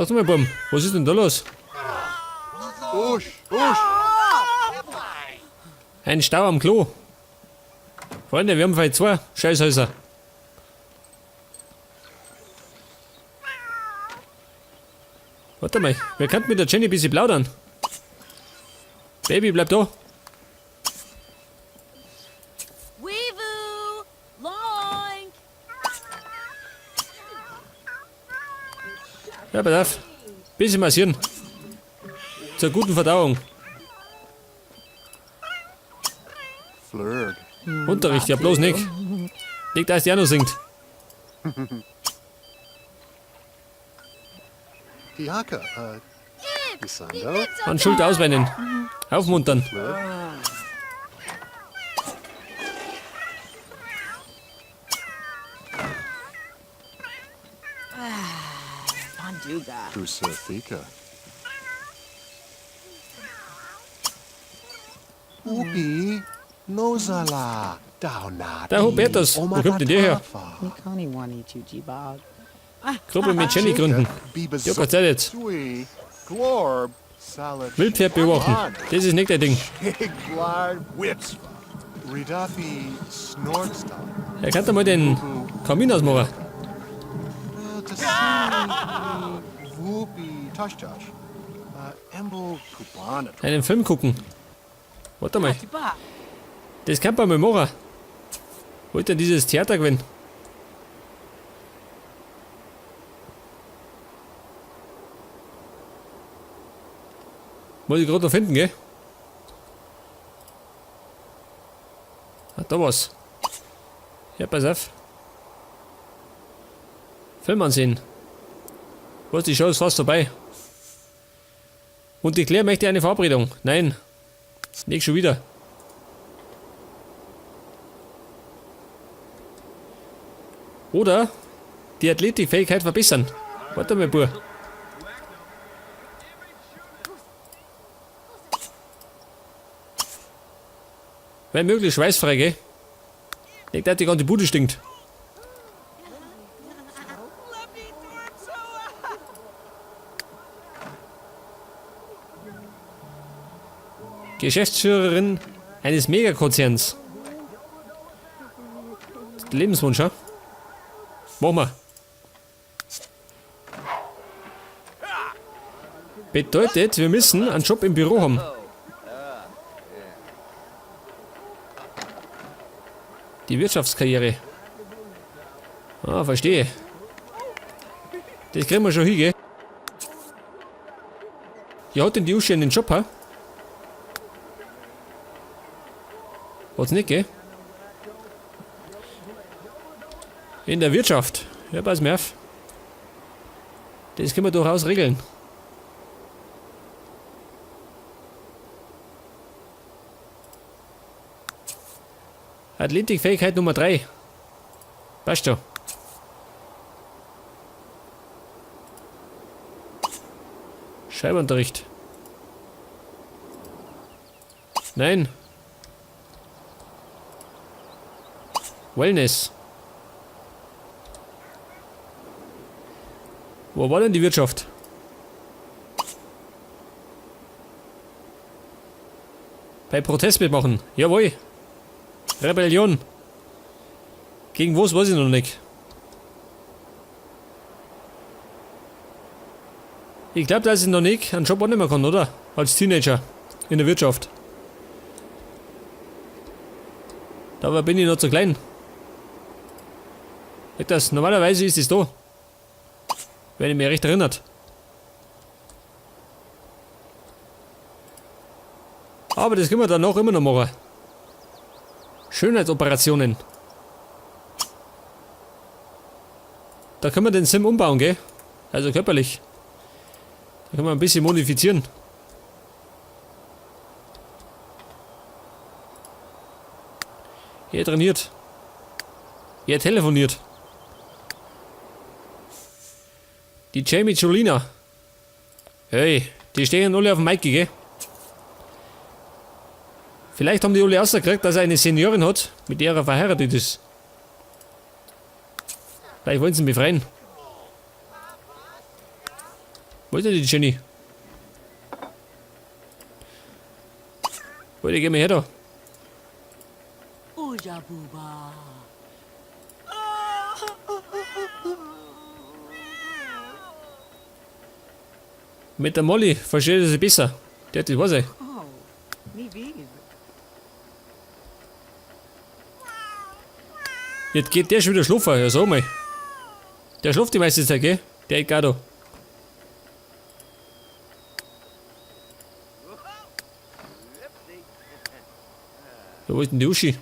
Sag mal, Bum, was ist denn da los? Ein Stau am Klo. Freunde, wir haben vielleicht zwei Scheißhäuser. Warte mal, wir könnten mit der Jenny ein bisschen plaudern. Baby, bleib da. Weevoo! Loink! Ja, pass auf. Bisschen massieren. Zur guten Verdauung. Flurg. Unterricht, ja bloß nicht. Nicht, dass die auch noch singt. Tiaka, Isando, An Schulter ausweinen. Aufmuntern. Bonduga. Kusafika. Upi, Nozala, Daunati. Der Hubertus, wo kommt denn der her? Nikani wani chujibag. Gruppe mit Jenny gründen. Ja, Gott sei Dank jetzt. Sui, Glorb, Salad. Wildpferd beobachten. Das ist nicht dein Ding. Glard, Whips. Ridafi, Snorkstar. Er kann da mal den Kamin ausmachen. Tassi, Whoopi, Tosh Tosh. Embel, Kubana. Einen Film gucken. Warte mal. Tuba. Das kann man mal machen. Wollt denn dieses Theater gewinnen? Muss ich gerade noch finden, gell? Ah, da war's. Ja, pass auf. Film ansehen. Was, die Show ist fast vorbei. Und die Claire möchte eine Verabredung. Nein. Nicht schon wieder. Oder die Athletikfähigkeit verbessern. Warte mal, Bub. Wenn möglich, schweißfrei, gell? Nicht, dass die ganze Bude stinkt. Geschäftsführerin eines Megakonzerns. Lebenswunsch, ja? Machen wir. Bedeutet, wir müssen einen Job im Büro haben. Die Wirtschaftskarriere. Ah, verstehe. Das kriegen wir schon hin, gell? Ja, hat denn die Uschi einen Job, ha? Hat's nicht, gell? In der Wirtschaft. Ja, pass mir auf. Das können wir durchaus regeln. Athletikfähigkeit Nummer 3. Passt schon. Schreibunterricht. Nein. Wellness. Wo war denn die Wirtschaft? Bei Protest mitmachen. Jawohl. Rebellion. Gegen was weiß ich noch nicht. Ich glaube, dass ich noch nicht einen Job annehmen kann, oder? Als Teenager. In der Wirtschaft. Dabei bin ich noch zu klein. Das, normalerweise ist es da. Wenn ich mich recht erinnert. Aber das können wir danach immer noch machen. Schönheitsoperationen. Da können wir den Sim umbauen, gell? Also körperlich. Da können wir ein bisschen modifizieren. Er trainiert. Er telefoniert. Die Jamie Julina. Hey, die stehen alle auf dem Mikey, gell? Vielleicht haben die alle rausgekriegt, dass er eine Seniorin hat, mit der er verheiratet ist. Vielleicht wollen sie ihn befreien. Wo ist denn die Jenny? Wollte, geh mal her da. Uja Buba. Mit der Molly versteht er sich besser. Der hat das weiß ich. Oh, me bees. Jetzt geht der schon wieder schlafen, ja sag mal. Der schläft die meiste Zeit, gell? Der Edgardo. Ja, wo ist denn die Uschi?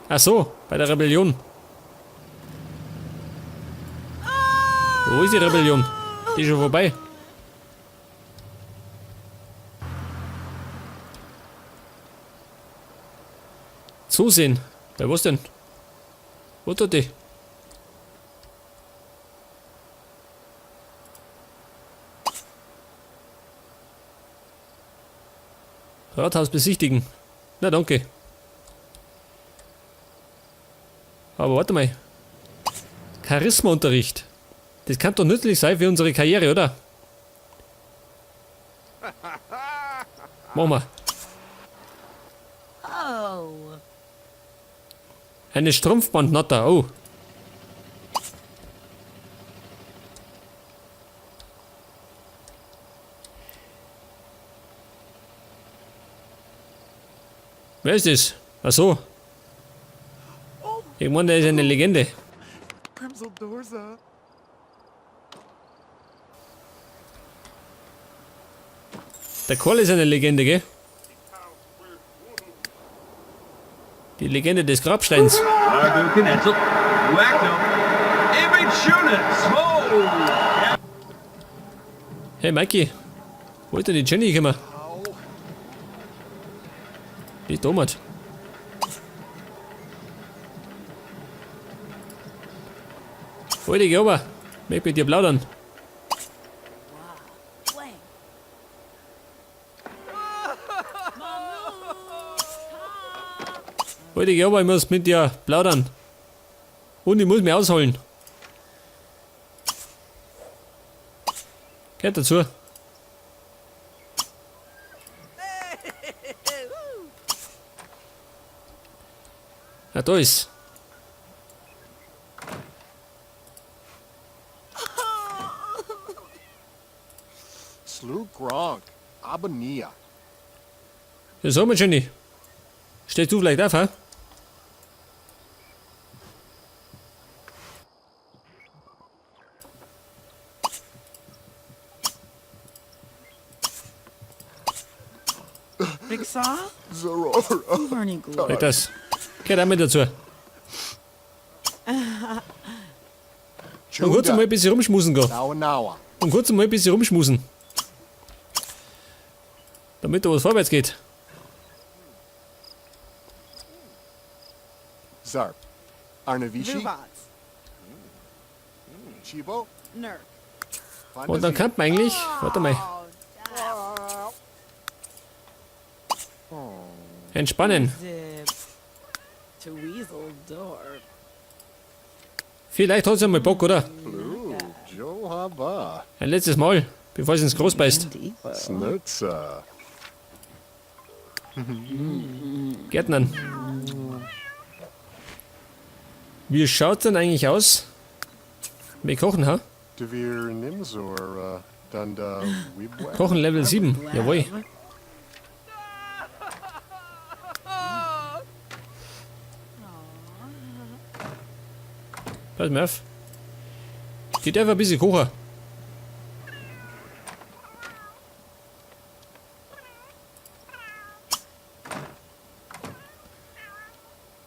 Ach so, bei der Rebellion. Wo ist die Rebellion? Die ist schon vorbei. Zusehen. Bei was denn? Wo tut die? Rathaus besichtigen. Na danke. Aber warte mal. Charisma-Unterricht. Das kann doch nützlich sein für unsere Karriere, oder? Machen wir. Oh. Eine Strumpfbandnatter, oh. Wer ist das? Ach so. Ich meine, der ist eine Legende. Crimson Dorza. Der Karl ist eine Legende, gell? Die Legende des Grabsteins. Argo Knetzel, Wacko, Image Smo! Hey Mikey, wo ist denn die Jenny gekommen? Die Tomat. Hol dich rüber. Möchte mit dir plaudern. Wang. Hol dich rüber, ich muss mit dir plaudern. Und ich muss mich ausholen. Gehört dazu. Ja, da ist. Slu Gronk. Abania. Ja, sag mal, Jenny. Stehst du vielleicht auf, hä? Rixa? Zorora. Bernie Glor. Vielleicht das. Gehört auch mit dazu. Und kurz einmal ein bisschen rumschmusen gehen. Nawa Nawa. Und kurz einmal ein bisschen rumschmusen. Damit da was vorwärts geht. Zarp. Arnavishi. Vuvats. Chibo. Nurk. Und dann kann man eigentlich. Warte mal. Entspannen. Zip. To Weasel Dorp. Vielleicht hat sie mal Bock, oder? Blue. Johaba. Ein letztes Mal, bevor sie ins Groß beißt. Snutza. Gärtnern. Wie schaut's denn eigentlich aus? Wir kochen, ha? Devir Nimzor. Dunda Wibwe. Kochen Level 7. Jawohl. Pass mal auf. Die darf ein bisschen kochen.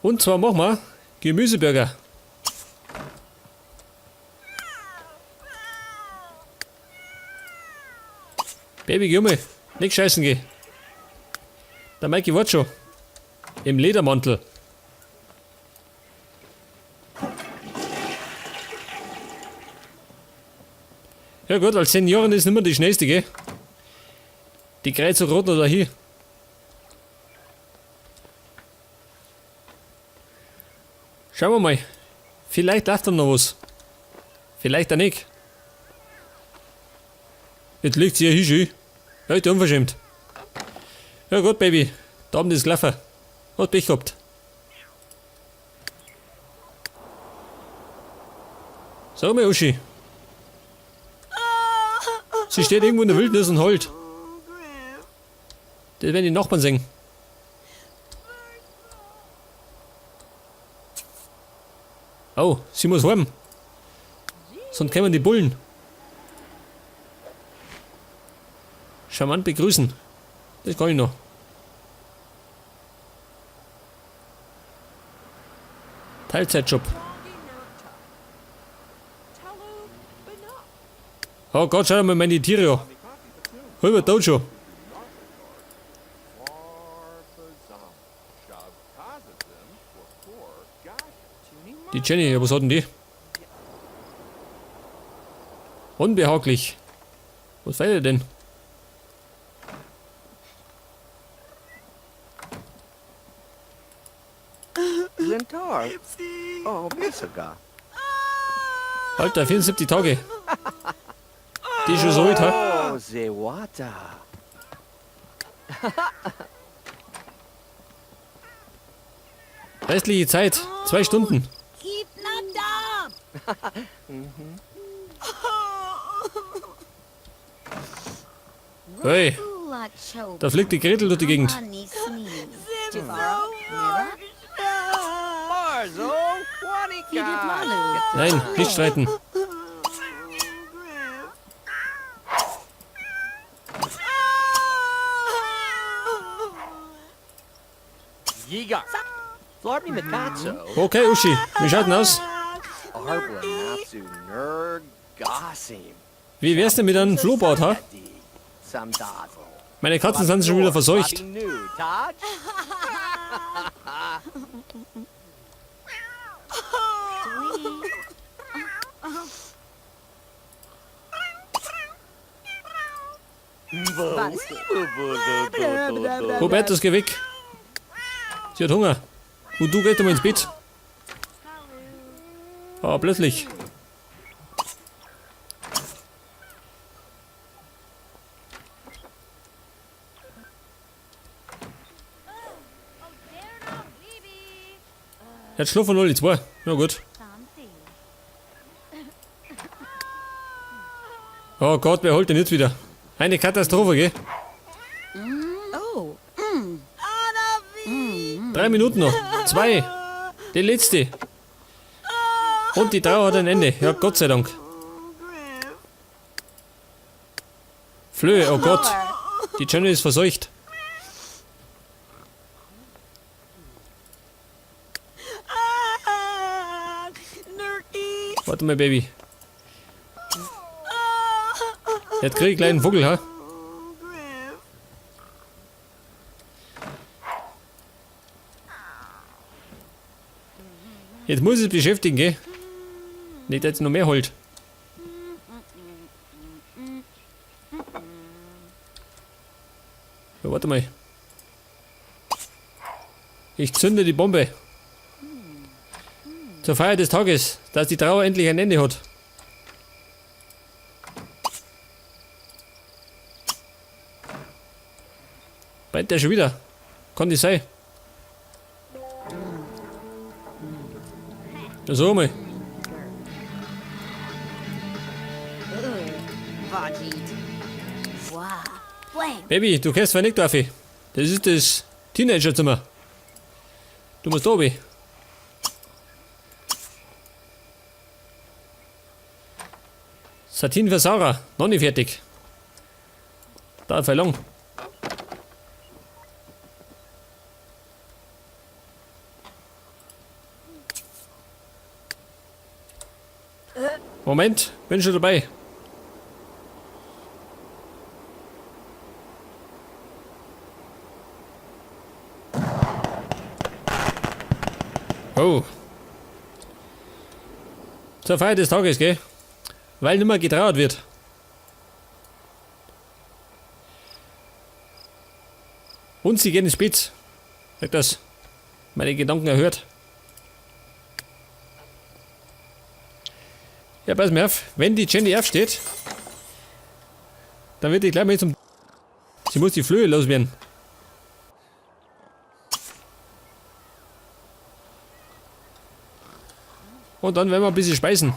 Und zwar machen wir Gemüseburger. Baby, geh mal. Nicht scheißen geh. Der Mikey war schon. Im Ledermantel. Ja gut, als Seniorin ist nicht mehr die schnellste, gell? Die kreuzt so rot noch dahin. Schauen wir mal. Vielleicht läuft dann noch was. Vielleicht auch nicht. Jetzt legt sie ja hin, schön. Leute, unverschämt. Ja gut, Baby. Da haben das gelaufen. Hat Pech gehabt. Sag mal, Uschi. Sie steht irgendwo in der Wildnis und heult. Das werden die Nachbarn sehen. Oh, sie muss heim. Sonst kämen die Bullen. Charmant begrüßen. Das kann ich noch. Teilzeitjob. Oh Gott, schau mal meine Tiere an. Halber tot schon. Die Jenny, ja, was hat denn die? Unbehaglich. Was fehlt ihr denn? Zentar. Oh, Misaga. Alter, 74 Tage. Die ist schon so alt, ha? Oh, Zewata. Restliche Zeit, 2 Stunden. Hey, da fliegt die Gretel durch die Gegend. Barzo, Wanika. Nein, nicht streiten. Yiga. Flarby Mikatso. Okay, Uschi, wie schaut denn aus? Arbla Natsu Nergasim. Wie wär's denn mit einem Flohbad, ha? Samdazel. Meine Katzen sind schon wieder verseucht. Taj. Robertus, geh weg. Sie hat Hunger. Und du gehst mal ins Bett. Ah, plötzlich. Jetzt schlafen alle zwei. Ja gut. Oh Gott, wer holt denn jetzt wieder? Eine Katastrophe, gell? Oh. 3 Minuten noch. 2. Die letzte. Und die Trauer hat ein Ende. Ja, Gott sei Dank. Flöhe, oh Gott. Die Jenny ist verseucht. Warte mal, Baby. Jetzt krieg ich gleich einen Vogel, ha? Jetzt muss ich es beschäftigen, gell? Nicht, dass es noch mehr holt. Ja, warte mal. Ich zünde die Bombe. Zur Feier des Tages, dass die Trauer endlich ein Ende hat. Brennt der schon wieder? Kann das sein? Ja, so mal. Baby, du kennst zwar nicht, Dorfi. Das ist das Teenagerzimmer. Du musst oben. Satin für Sarah, noch nicht fertig. Da verlang. Moment, bin schon dabei. Oh. Zur Feier des Tages, gell? Weil nimmer getrauert wird. Und sie gehen ins Bett. Sag das. Meine Gedanken erhört. Ja, pass mir auf. Wenn die Jenny aufsteht, Dann wird die gleich mal zum... Sie muss die Flöhe loswerden. Und dann werden wir ein bisschen speisen.